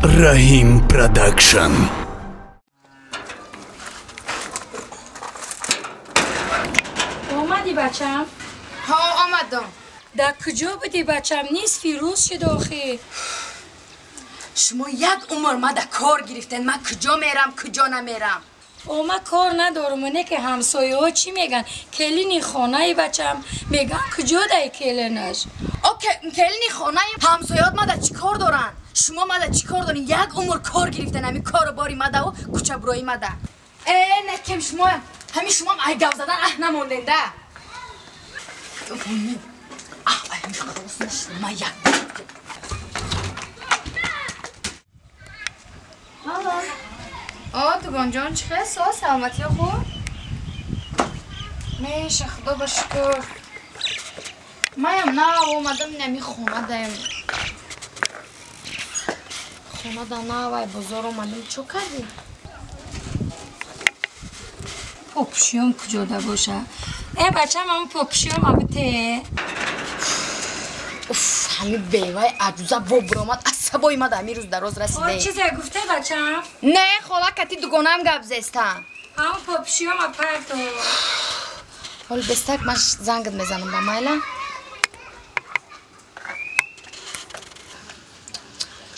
Раҳим Продакшн. Омадӣ бачам? Ҳо, омадам. Дар куҷо будӣ бачам? Нисфи рӯз шуд охи. Шумо як умр ма дар кор гирифтен. Ман куҷо мерам, куҷо намерам? О, ман кор надорам, не ки ҳамсояҳо чӣ меган? Келини хонаи бачам меган куҷо дай келинаш? О, келини хонаи ҳамсояҳот ма дар чӣ кор доранд? Шумо ма дар чӣ кор дорин? Як умр кор гирифтен, ҳамин кору бори мадаву кӯчабурои мада. Э, не кем шумо, ҳамин шумоам ай гап задан аҳ намонден да. Аҳ, ай ҳамин халос нашид, ман як. О, дугонҷон, чӣ хел соз? Саломатиё хуб? Меша, худо ба шукр. Маям нав омадам, нами хона даем. Хона да нав, ай бозор омадам. Чо кардӣ? Попшиём куҷода боша? Э, бачам, ҳамн попшиём абите. Уф, ҳамин беваи аҷуза во буромад, асабои ма дар ҳамин рӯз дароз расиде. О, чизе гуфте бачам? Не, хола, кати дугонаам гап зестам. Ҳамн попшиём апарто. Ҳоли бестак ман зангат мезанам ба майла.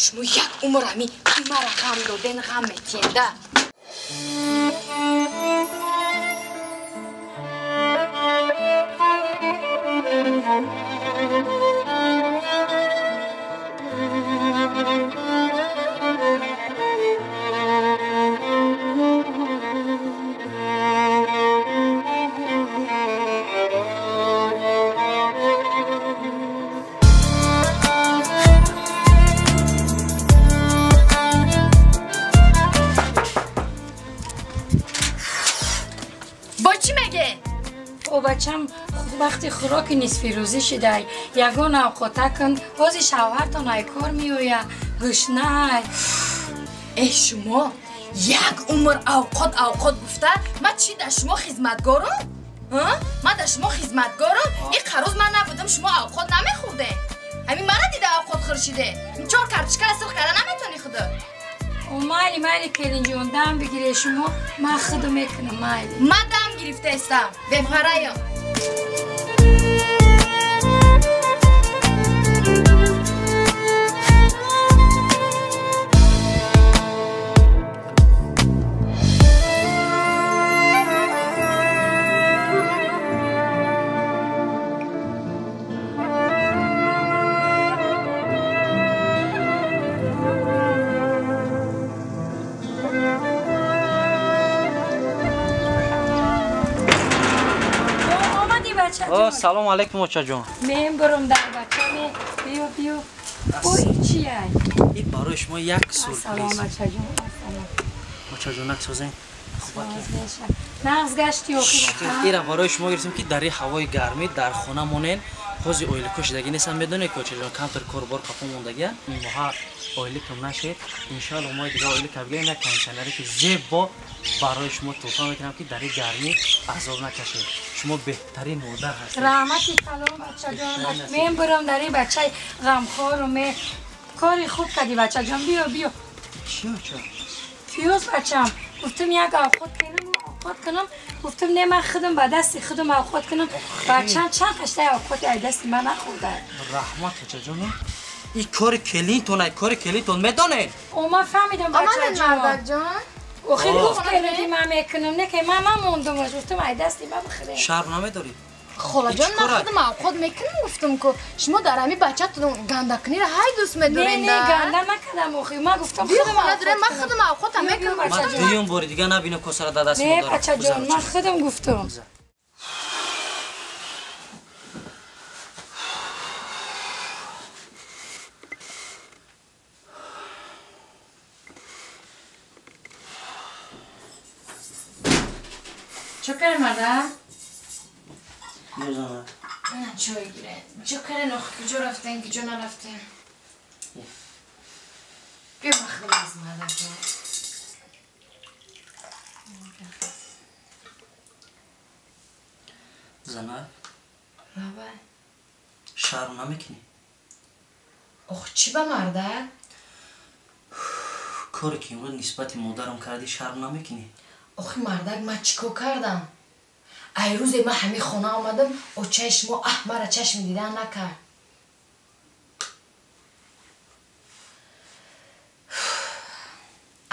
Шумо як умр ҳамин мара ғам доден, ғам метиҳен да. Бачам, вақти хӯроки нисфирӯзӣ шидай, ягон авқота кун, ҳози шавҳартон ай кор меоя, гӯшнай. Э, шумо як умр авқот авқот гуфта, ман чӣ дар шумо хизматгорам? Ман дар шумо хизматгорам? Ин қароз ман набудам, шумо авқот намехӯрдем. Ҳамин мара дида авқот хӯршиде. Чор картишкара сирх карда наметонӣ худо. О, майли, майли, келинҷон, дам бигире шумо, ман худо мекунам, майли. Ман дам гирифтаистам, бебғараям. Салом алейкум, очаҷон. Мен бурум дар бачаме. Биё, биё. Ой, чия? И барои шумо як сюрприз. Салом, очаҷон. Салом. Очаҷон, наксозен. Нағз гашти охи. Ира барои шумо гирифтем ки дар ҳавои гармӣ дар хона монен. Ҳози оилико шидагӣ нестам, медонед ки очаҷон камтар корбор қафо мондагия. Ин моҳа оиликам нашед. Иншоалло моҳи дига оилика бигирем, як кондитсионере ки зебо барои шумо тӯҳфа мекунам ки дар гармӣ азоб накашед. Шумо беҳтарин модар ҳастед. Раҳмати калом бачаҷон. Мен бурам дар ин бачаи ғамхору ме кори хуб кардӣ бачаҷон. Биё, биё. Чӣ оча? Пиёз бачам. Гуфтам як авқот кунам, авқот кунам. Гуфтам не, ман худам ба дасти худам авқот кунам. Бачам чанд қаштай авқоти ай дасти ман нахӯрда. Раҳмат очаҷон. Ин кори келинтон, ай кори келинтон медонед? О, ман фаҳмидам бачаҷон. Мардакҷон. Охи гуфт келини ман мекунам, не ки ман намондам, гуфтам ай дасти ман бихӯред. Шарм намедорӣ? Холаҷон, ман худам авқот мекунам, гуфтам ку шумо дар ҳамин бачатон гандакуниро ҳай дӯст медоред. Не, не, ганда накардам охи, ман гуфтам худам авқот. Ман худам авқотам мекунам. Ман дуюм бори дига набинам косара дар дасти Не, модарам. бачаҷон, ман худам гуфтам. Чо кардем, марда? Мезанам. Чой гирен. Чо кардем, охи куҷо рафтем, куҷо нарафтем? Биё махрам аз мардакҷон. Зана? Лабай. Шарм намекунӣ? Ох, чӣ ба мардак? Коре ки имрӯз нисбати модарам кардӣ шарм намекунӣ? Охи мардак, ман чӣ кор кардам? Ай рӯзе ман ҳамин хона омадам, очаи шумо аҳ мара чашми дидан накард.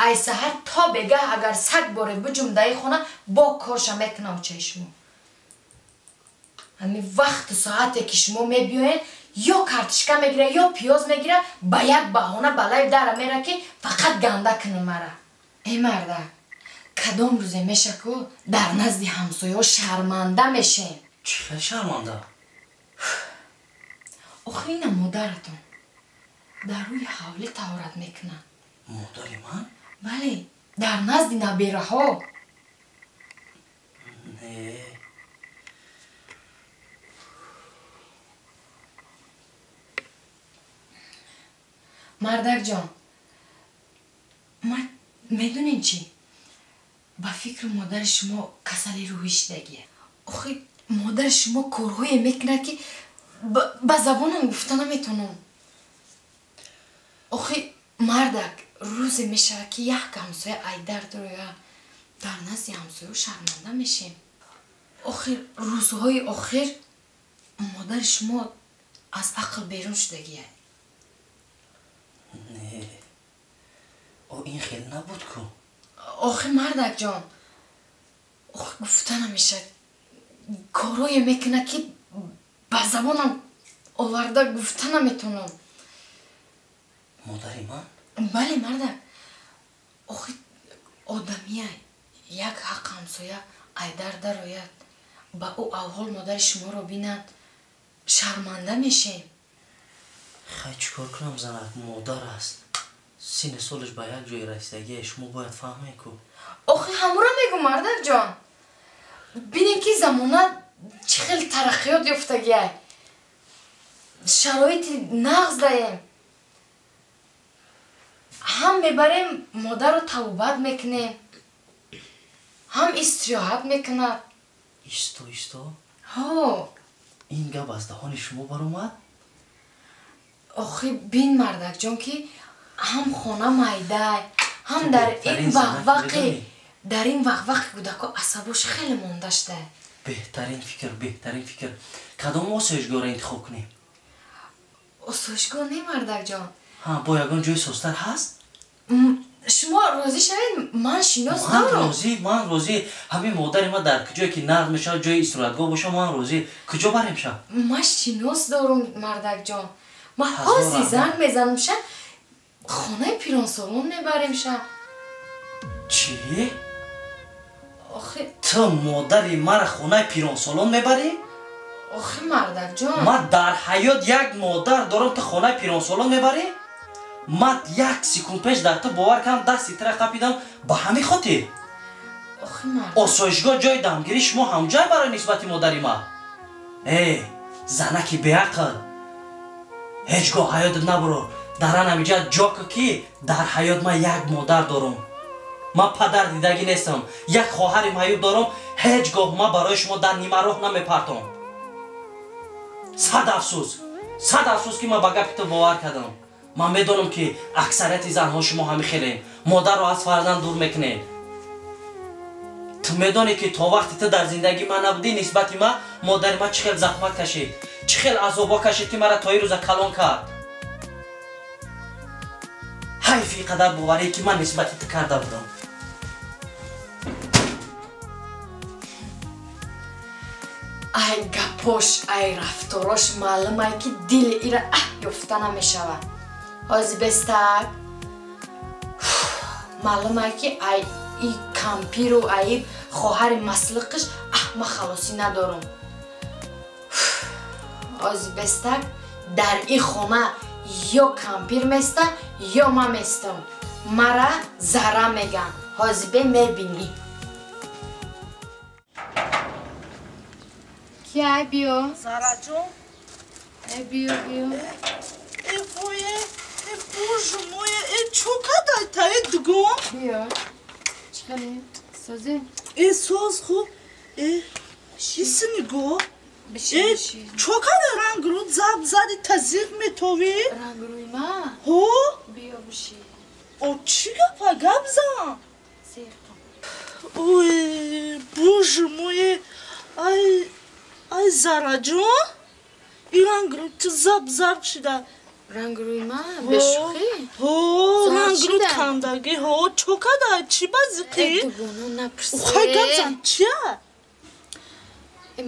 Ай саҳар то бегаҳ агар саг боре биҷум даи хона, бо корша мекуна очаи шумо. Ҳамин вақту соате ки шумо мебиёед, ё картишка мегира, ё пиёз мегира, ба як баҳона балаи дара мера ки фақат ганда кунам мара. Эй мардак, кадом рӯзе меша ку дар назди ҳамсояҳо шарманда мешем? Чӣ хел шарманда? Охи ина модаратон дар рӯи ҳавлӣ таҳорат мекунад. Модари ман? Бале, дар назди набераҳо. Не. Мардакҷон, ман медонем чӣ? Ба фикри модари шумо касали рӯҳӣ шидагия. Охи модари шумо корҳое мекунад ки ба забонам гуфта наметавонам. Охи мардак, рӯзе мешавад ки як ҳамсоя айдар дороя, дар назди ҳамсояҳо шарманда мешем. Охир рӯзҳои охир модари шумо аз ақл берун шудагия. Не, о ин хел набуд ку. Охи мардакҷон, охи гуфта намешавад, корҳое мекунад ки ба забонам оварда гуфта наметавонам. Модари ман? Бале мардак, охи одамия як ҳақ ҳамсоя айдар дарояд, ба ӯ авҳол модари шуморо бинад, шарманда мешем. Хай чӣ кор кунам, занак модар аст. Синни солаш ба як ҷое расидагие, шумо бояд фаҳмед ку. Охи ҳамура мегӯм мардакҷон. Бинед ки замона чӣ хел тараққиёт ёфтагиай. Шароити нағз даем. Ҳам мебарем модарро тавбат мекунем, ҳам истироҳат мекунад. Исто, исто? Ҳо. Ин гап аз даҳони шумо баромад? Охи бин мардакҷон ки ҳам хона майдай, ҳам дар ин вақвақи дар ин вақвақи кӯдако асабош хеле монда шуда. Беҳтарин фикр, беҳтарин фикр. Кадом осоишгоҳро интихоб кунем? Осоишгоҳ не мардакҷон. Ҳа, бо ягон ҷои созтар ҳаст? Шумо розӣ шавед, ман шинос дорам. Ман розӣ, ман розӣ. Ҳамин модари ман дар куҷое ки нағз мешавад, ҷои истироҳатгоҳ бошад, ман розӣ. Куҷо барем шаб? Ман шинос дорам мардакҷон. Ман ҳозир занг мезанам ша, хонаи пиронсолон мебарем ша. Чӣ? Охи ту модари мара хонаи пиронсолон мебарӣ? Охи мардакҷон, ман дар ҳаёт як модар дорам, ту хонаи пиронсолон мебарӣ? Ман як секунд пеш дар ту бовар кардам, дасти тура қапидам ба ҳамин хотир. Охи мард, осоишгоҳ ҷои дамгирӣ шумо ҳамҷой барои нисбати модари ман. Э, занаки беақл, ҳеҷ гоҳ ҳаётат набуро. Дар анамиҷа ҷо ку ки дар ҳаёт ман як модар дорам. Ман падар дидагӣ нестам, як хоҳари маъюб дорам. Ҳеҷ гоҳ ман барои шумо дар нимароҳ намепартом. Сад афсӯс, сад афсӯс ки ман ба гапи ту бовар кардам. Ман медонам ки аксарияти занҳо шумо ҳамин хелен, модарро аз фарзанд дур мекунед. Ту медонӣ ки то вақте ту дар зиндагии ман набудӣ, нисбати ман модари ман чӣ хел заҳмат кашид, чӣ хел азобҳо кашид ки мара то ин рӯза калон кард. Ҳайфи ин қадар боварие ки ман нисбати ту карда будам. Ай гапош, ай рафторош маълумай ки дили ира аҳ ёфта намешавад. Ҳозир бестак маълумай ки ай и кампиру ай хоҳари маслиқиш аҳ ман халосӣ надорам. Ҳозир бестак дар ин хона ё кампир места, ё ман местам. Мара зара меган. Ҳозир бе мебинӣ. Кия биё? Зараҷон. Э биё, биё. Э вое, э боже мой, э чо кадай та э дугон? Биё. Чӣ хеле? Созӣ? Э соз хуб. Э исини го. Биши, Э биши. чо кадай рангрӯ заб зади тазиқ метовӣ? Рангрӯи ма? Ҳо? Биё биши. О чӣ гапа гап зан? Ой, боже мой, ай, ай Зараҷон, ин ранг рӯи ту зап зарб шуда. Ранг рӯи ман бешӯхӣ? Ҳо, ранг рӯи кандагӣ, ҳо, чо када, чӣ ба зиқӣ? Дугоно напурсед. Хай гап зан, чия?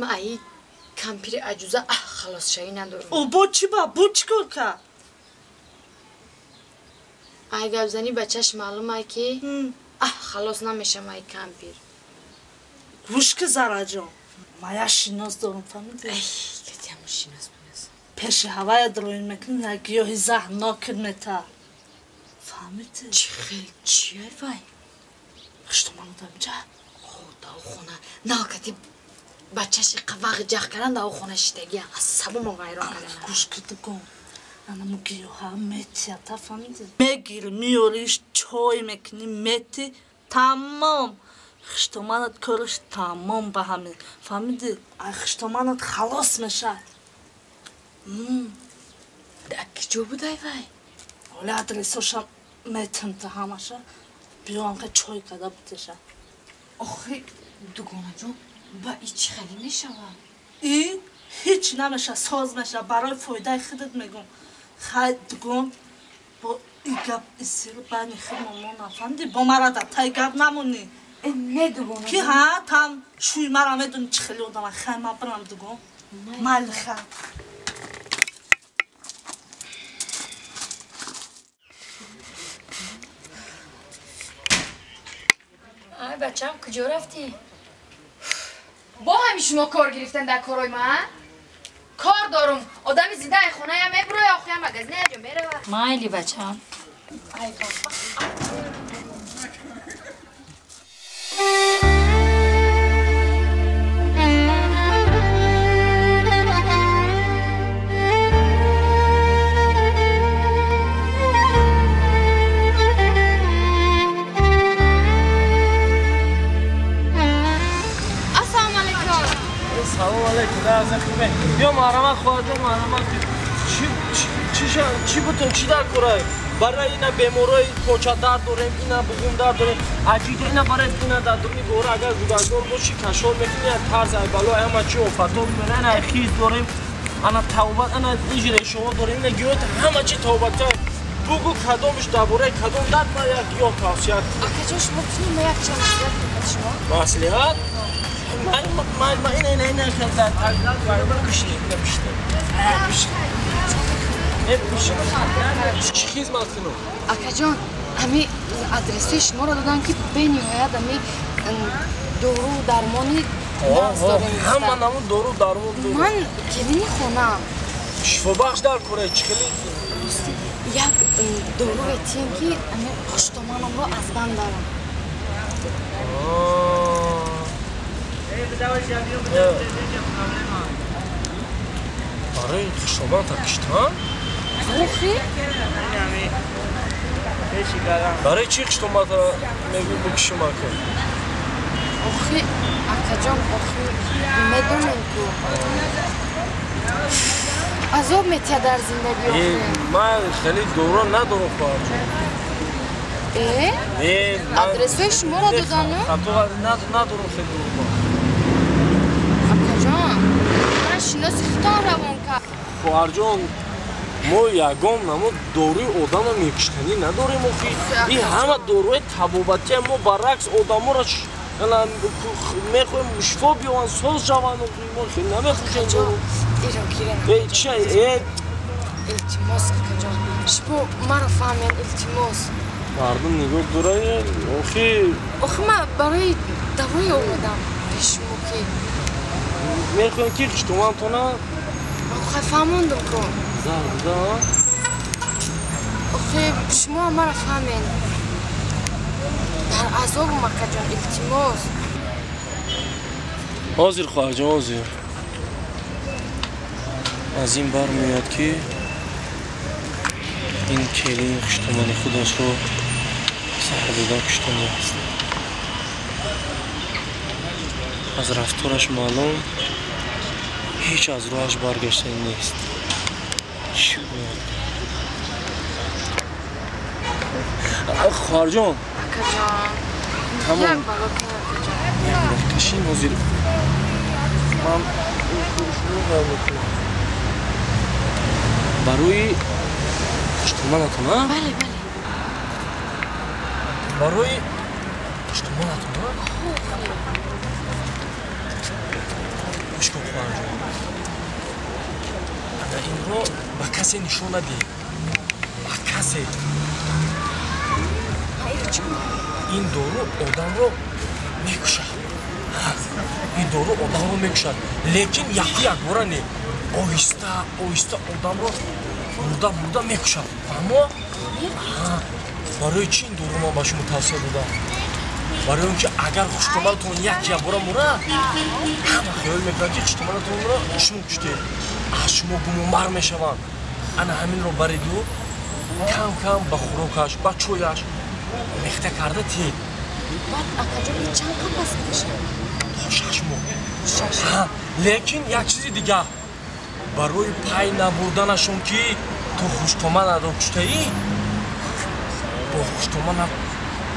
Ма аи кампири аҷуза халосшавӣ надорам. О, бо чӣ ба, бо чӣ кор кард? Ай гапзанӣ бачаш маълум ай ки халос намешам ай кампир. Гӯш ки Зараҷон, ма як шинос дорам, фаҳмидӣ? Ай, катиаму шинос бинас. Пеши ҳавая дроин мекунӣ, як гиёҳи заҳрнокит мета. Фаҳмидӣ? Чӣ хел, чия вай? Хуштоману дамҷа? Хо, дав хона, налкати бачаш иқа вағи ҷах кардан дав хона шидагия, асабумо вайрон кардан. Гӯш ки дугон, анаму гиёҳа метията, фаҳмидӣ? Мегири, меориш, чой мекунӣ, мети, тамом. Хуштоманат кориш тамом ба ҳамин, фаҳмидӣ? Ай хуштоманат халос мешавад. Дар киҷо будай вай? Оли адресоша метимта ҳамаша. Биё анқа чой када бутеша. Охи, дугонаҷон, ба и чӣ хеле мешавад? И ҳеҷ намеша, соз меша, барои фоидаи худат мегӯм. Хай дугон, бо и гап и сир байни худмон монам, фаҳмидӣ? Бо мара дар таи гап намонӣ. Не дугона. Ки ҳа, там шӯи мара медонӣ чӣ хеле одама. Хай ман бирам дугон. Майли хай. Ай бачам, куҷо рафтӣ? Бо ҳами шумо кор гирифтан дар корҳои ман? Кор дорум. Одами зинда ай хонаям мебуроя, охиям магазине ҷо мерава. Майли бачам. Ай баба. Салом алейкум, биё марҳамат хоҳарҷон, марҳамат. Чӣ бутун, чӣ дар корай? Барои ина беморои почадард дорем, ина буғумдард дорем, аҷида ина барои ина дар думи гора агар гудардор бошӣ кашол мекунӣ, тарз ай бало ҳама чӣ офато мебарад, ана хиз дорем, ана тавбат, ана иҷрешоҳо дорем, ина гиёҳ ҳама чӣ тавбата. Бугу кадомш дар бораи кадом дард ман як гиёҳ тавсия. Акаҷон, шумо гуфтед ма як чанд маслиҳат мекард шумо? Маслиҳат? Ман ина дар пишти, ина пишти. Чӣ хизмат кунам? Акаҷон, ҳами адресҳои шуморо додам ки бениҳоят ҳами дору дармони нағз дорем. Ҳама намуд дору дармон дорем. Ман келини хонаам. Шифобахш дар кора чӣ хеле? Як дору этием ки ҳами хуштоманамро аз банд барам. Барои хуштоманта киштан? Охи? Барои чӣ хуштоманта мегӯй бикишум ака? Охи, акаҷон, охи, медонем ку. Азоб метиҳад дар зиндагӣ охи. Ман хеле дору надорам хоҳарҷон. Э? Адресҳои шуморо додану? Хато надорам хеле дору. Акаҷон, ман шиноси худтон равон кард. Хоҳарҷон, мо ягон намуд доруи одамро мекиштанӣ надорем охи. Ин ҳама доруи табобатия, мо баръакс одаморо мехоҳем шифо биёванд, соз шаванд охи. Мо хеле намефурӯшем дору. Иро гирем. Чи? Илтимос, акаҷон, шумо маро фаҳмед, илтимос. Мардум нигоҳ дорад охи. Охи ман барои давое омадам пеши шумо ки мехоҳем ки хуштомантона охи фаҳмондум ку. Зарда. Охи шумо маро фаҳмед. Дар азобум акаҷон, илтимос. Ҳозир хоҳарҷон, ҳозир. Аз ин бармеояд ки ин келини хуштомани худашро саҳр дода куштанӣ аст. Аз рафтораш маълум ҳеҷ аз роҳаш баргаштанӣ нест. Чӣ бояд кард? Хоҳарҷон. Акаҷон. Тамом. Як бало кун, акаҷон. Як дақиқа шин ҳозир. Ман шумо мекунам. Барои хуштуманатон, а? Бале, бале. Барои хуштуманатон, а? Гӯш кун, хоҳарҷон. Ана инро ба касе нишон надиҳ. Ба касе. Ин дору одамро мекушад. Ин дору одамро мекушад. Лекин яку якбора не. Оҳиста, оҳиста одамро бурда бурда мекушад. Фаҳмо? Барои чӣ ин дору ман ба шумо тавсия додам? Барои он ки агар хуштоманатон як якбора мурад, ҳама хаёл мекунад ки хуштоманатонро шумо куштед. Аз шумо гумонбар мешаванд. Ана ҳаминро бариду кам кам ба хӯрокаш, ба чояш мехта карда тед. Баъд акаҷон ин чанд қапас мешавад? То 6 моҳ. Лекин як чизи дигар. Барои пай набурданашон ки ту хуштоманатро куштаӣ, бо хуштоманат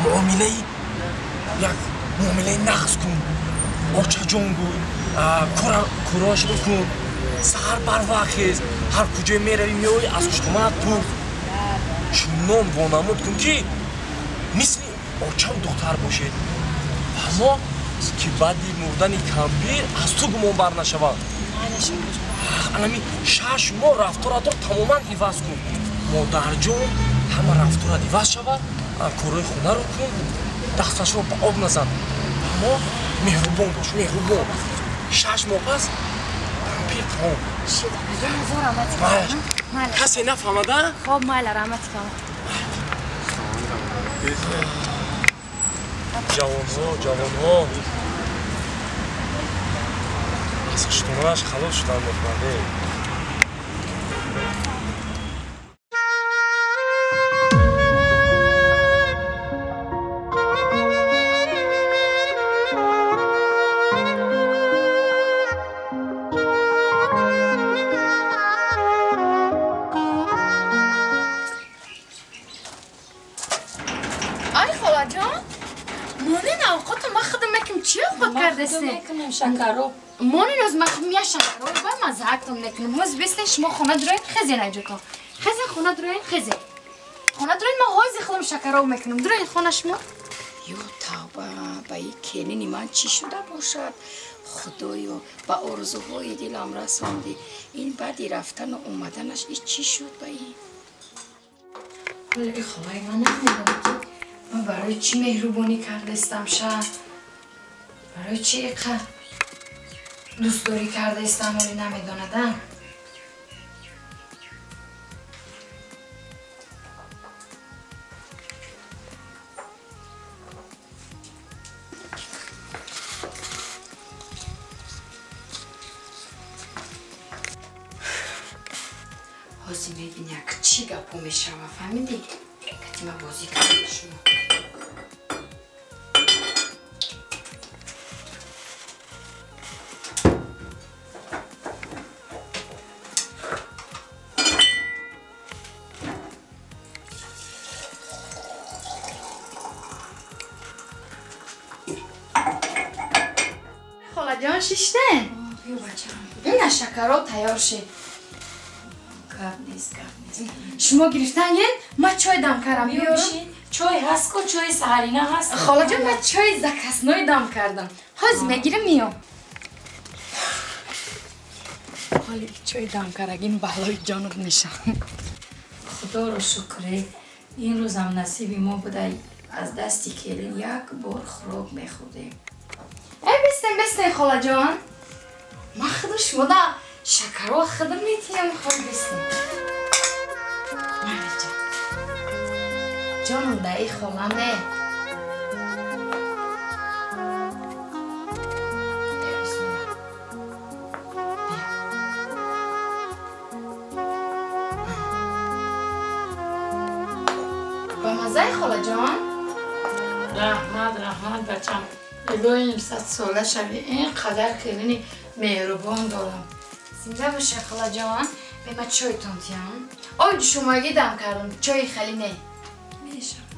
муомилаи як муомилаи нағз кун. Очаҷон гӯй, корашро кун. Саҳар барвақт хез, ҳар куҷое меравӣ меоӣ аз хуштоманат пурс. Чунон вонамуд кун ки мисли очам духтар бошед. Фаҳмо ки баъди мурдани кампир аз ту гумонбар нашаванд. Анами 6 моҳ рафторатро тамоман иваз кун. Модарҷон ҳама рафторат иваз шавад, корҳои хонаро кун, дасташро ба об назан. Фаҳмо меҳрубон бош, меҳрубон. 6 моҳ пас кампир тамом. Касе нафаҳмада? Хоб, майла, раҳмати калон. Ҷавонҳо, ҷавонҳо аз хуштумонаш халос шудан мехоҳанд. Ай, холаҷон, монин авқотро ман худам мекунам. Чӣ овқот кардастед? Мекунам шакароб. Монин оз ман худам як шакароб ба маззаактон мекунам. Ҳоз бистен шумо хона дуроед, хезен айҷото. Хезен хона дуроед, хезен. Хона дуроед, ман ҳози худам шакароб мекунам. Дуроед хона шумо. Ё тавба, ба ин келини ман чӣ шуда бошад? Худоё, ба орзуҳои дилам расондӣ. Ин баъди рафтану омаданаш ин чӣ шуд ба ин? Ҳоло и холаи ман намедонад ки ман барои чӣ меҳрубонӣ кардастам ша? Барои чӣ иқа дӯстдорӣ кардаистам оли намедонада? Ҳозир мебини як чӣ гапо мешава, фаҳмидӣ? Кати ман бозӣ кардам шумо. Холаҷон, шиштен? Биё бачам. Ина шакароб тайёр шид. Гап нест, гап нест. Шумо гирифтан ген, ман чой дам кардам. Биё бишин. Чой ҳаст ку, чои саҳарина ҳаст. Холаҷон, ман чои закасной дам кардам. Ҳозир мегирам миём. Ҳоли чой дам кардагин балои ҷонат мешавам. Худоро шукре, ин рӯзам насиби мо буда, аз дасти келин як бор хӯрок мехӯрдем. Эй, бистен, бистен, холаҷон. Ман худу шумода шакарро худам метиҳам, хол бистен. Майла ҷон. Ҷонам даи холам не. Биё, бисмилла. Биё. Ба маззаи холаҷон? Раҳмат, раҳмат бачам. Илоҳим 100 сола шавӣ. Ин қадар келини меҳрубон дорам. Зинда боша холаҷон. Бе ман чойтон тиям. Ой, шумоги дам кардам. Чои хали не. Мешавад.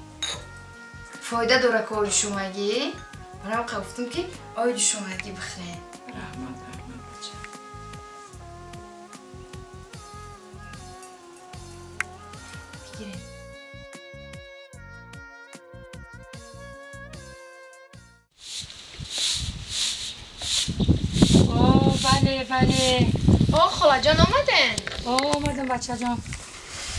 Фоида дора ки оди шумагӣ. Манам гуфтам ки оиди шумагӣ бихӯрем. Раҳмат, раҳмат бача. Бигирем. Бале, бале. О, холаҷон омаден? О, омадам бачаҷон.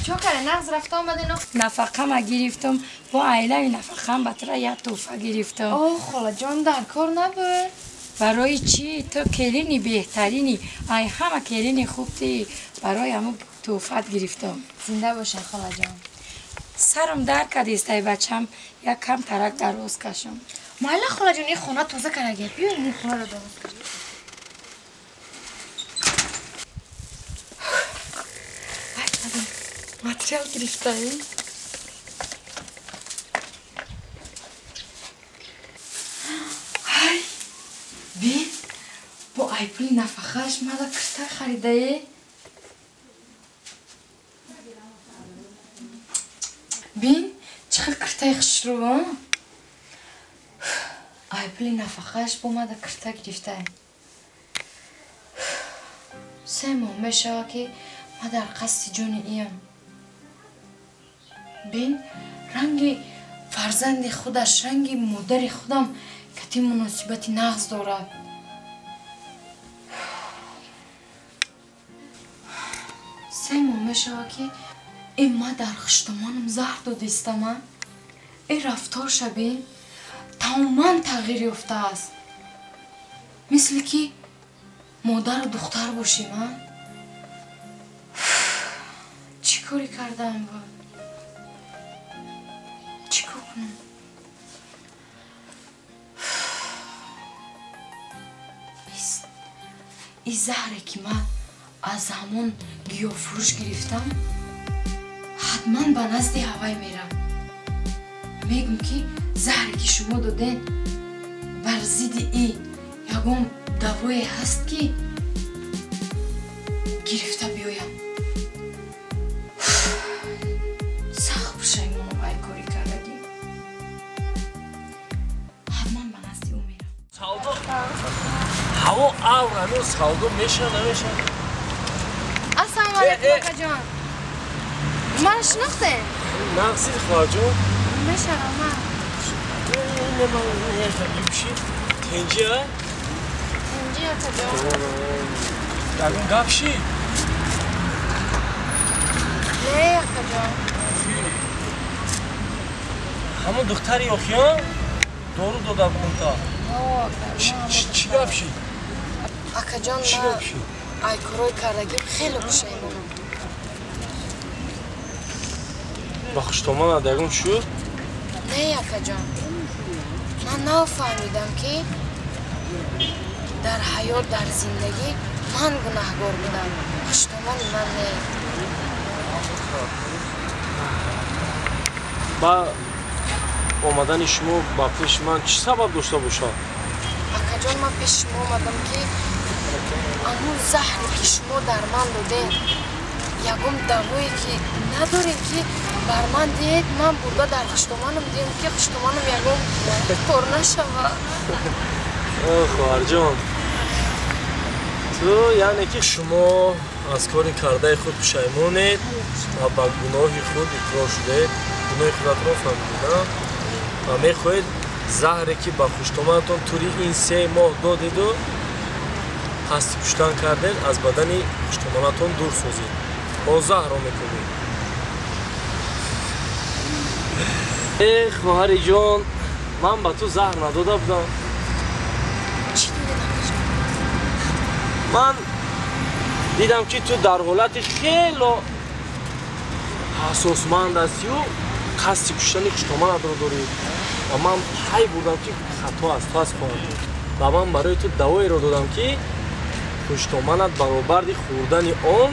Чо каре, нағз рафта омаден? Нафақама гирифтам, бо оилаи нафақам ба тура як тӯҳфа гирифтам. О, холаҷон, дар кор набуд. Барои чӣ? Ту келини беҳтарини, ай ҳама келини хуб ти, барои ҳамун тӯҳфат гирифтам. Зинда бошен, холаҷон. Сарам дар кардист, ай бачам, як кам тарак дароз кашам. Майла, холаҷон, ин хона тоза карагия. Биё ин хонаро дароз кашам. Материал гирифтаӣ? Ай, бин, бо ай пули нафақааш мада кирта харидаe. Бин, чӣ хел киртаи хушрӯ. Ай пули нафақааш бо мада кирта гирифтаe. 3 моҳ мешавад ки ма дар қасди ҷони иям. Бин, ранги фарзанди худаш, ранги модари худам кати муносибати нағз дорад. 3 моҳ мешавад ки ма дар хуштомонам заҳр додистама. Ин рафторша бин тамоман тағйир ёфтааст. Мисли ки модару духтар бошем. Чӣ корӣ кардаам бо? Чӣ кор кунам? Ин заҳре ки ман аз ҳамон гиёҳфурӯш гирифтам, ҳатман ба назди ҳавай мерам. Мегӯм ки заҳре ки шумо доден бар зидди ин ягон давое ҳаст ки гирифта биёям. Сахт пушаймонам ай корӣ кардагӣ. Ҳатман ба назди ӯ мерам. Савдо ҳаво авр ҳамин савдо мешавад намешавад? Ассалому алайкум акаҷон. Маро шинохтед? Нағзид хоҳарҷон. Мешавам ман. Тинҷи а? Тинҷи акаҷон. Ягон гап шид? Не акаҷон. Ҳамон духтари охиён дору дода будам та. Чӣ гап шид? Акаҷон, ман ай корҳои кардагим хеле пушаймонам. Ба хуштомонат ягон шуд? Не акаҷон, ман нафаҳмидам ки дар ҳаёт, дар зиндагӣ ман гунаҳгор будам, хуштомони ман не. Ба омадани шумо ба пеши ман чӣ сабаб дошта бошад? Акаҷон, ман пеши шумо омадам ки ҳамун заҳре ки шумо дар ман додед, ягон давое ки надорем ки бар ман диҳед, ман бурда дар хуштоманам диҳем ки хуштоманам ягон кор нашавад. Хоҳарҷон, ту яъне ки шумо аз кори кардаи худ пушаймонед ва ба гуноҳи худ иқрор шудаед, гуноҳи худатро фаҳмидед ва мехоҳед заҳре ки ба хуштоманатон тӯли ин 3 моҳ додеду қасди куштан кардед, аз бадани хуштоманатон дур созед. Он заҳрро мекунед. Э, хоҳари ҷон, ман ба ту заҳр надода будам. Чӣ додед акаҷон? Ман дидам ки ту дар ҳолати хело ҳассосманд ҳастию қасди куштани хуштоманатро дорӣ ва ман пай бурдам ки хато аз ту аст, хоҳарҷон. Ва ман барои ту давоеро додам ки хуштоманат баробарди хӯрдани он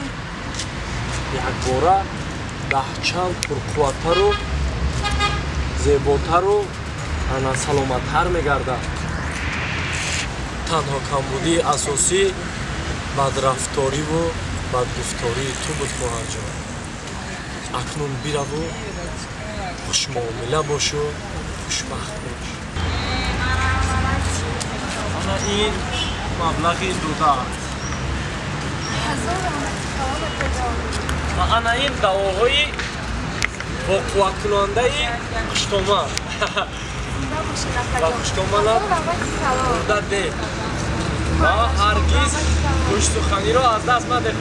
якбора даҳчанд пурқувваттару зеботару саломаттар мегардад. Танҳо камбудии асосӣ бадрафториву бадгуфтории ту буд, хоҳарҷон. Акнун бираву хушмуомила бошу, Хушбахт бош. Ана ин маблағи додаат. Ва ана ин давоҳои боқувваткунандаи хуштоман. Ва хуштоманат бурда де. Ва ҳаргиз хушсуханиро аз даст мадеҳ.